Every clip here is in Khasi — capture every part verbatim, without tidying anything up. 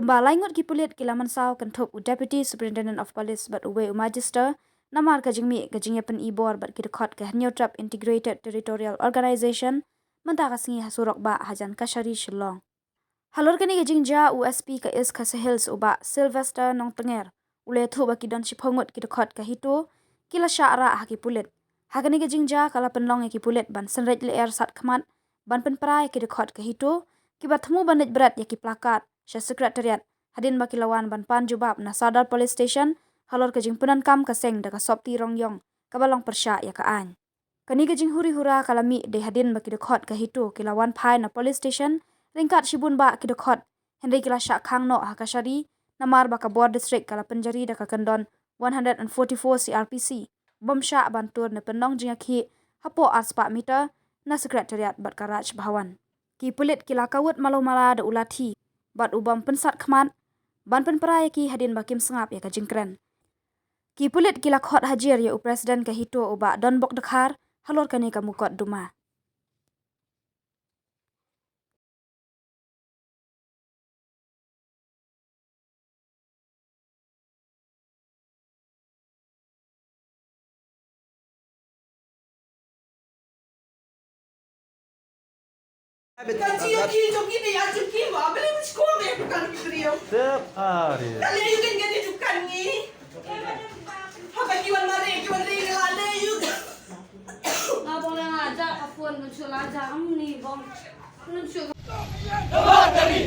Ba lai ngut ki pulit ki la mynsaw kynthup u Deputy Superintendent of Police bad uwei u Magister namar ka jingmih ka jingïapyni bor bad ki dkhot ka Hynñiewtrep Integrated Territorial Organization mynta ka sngi ha surok bah hajan Kashari, Shillong. Halor kane ka jingjia, u S P ka East Khasi Hills, u Bah Sylvester Nongtnger, u la ïathuh ba ki don shiphew ngut ki dkhot ka HITO ki la shah rah ha ki pulit. Ha kane ka jingjia ka la pynlong ïa ki pulit ban synreit lyer sat khmat ban pynpra ïa ki dkhot ka HITO kiba thmu ban leit bret ïa ki placard sha Secretariat hadien ba ki la wan ban pan jubab na Sadar Police Station halor ka jingpyndonkam ka seng da ka sopti rong ïong kaba long pyrshah ïa ka aiñ. Kane ka jinghuri hura ka la mih dei hadien ba ki dkhot ka HITO ki la wan phai na police station ryngkat shibun bah ki dkhot, hynrei ki la shah khang noh ha Kashari namar ba ka bor district ka la pynjari da ka kyndon one hundred and forty-four C R P C bym shah ban tur ne pynlong jingïakhih hapoh arspah meter na Secretariat bad ka Raj Bhawan. Ki pulit ki la kawut malu mala da u lathi bad u bom pynsat khmat ban pynpra ïa ki hadien ba kim sngap ïa ka jingkren. Ki pulit ki la khot hajir ïa u President ka HITO, u Bah Donbok Dkhar, halor kane ka mukotduma. Kan ji ki jong ki de ya jong ki ma bele mesti ko me kan ki brio. Tep hari. Kali ayu kan gani dukan ni. Haba ki wan mare ki wan ring la le yu. Nga bong la nga ja ka phone kan shu la ja am ni bong. Kan shu. Dabar kami.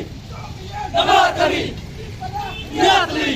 Dabar kami. Nyatli.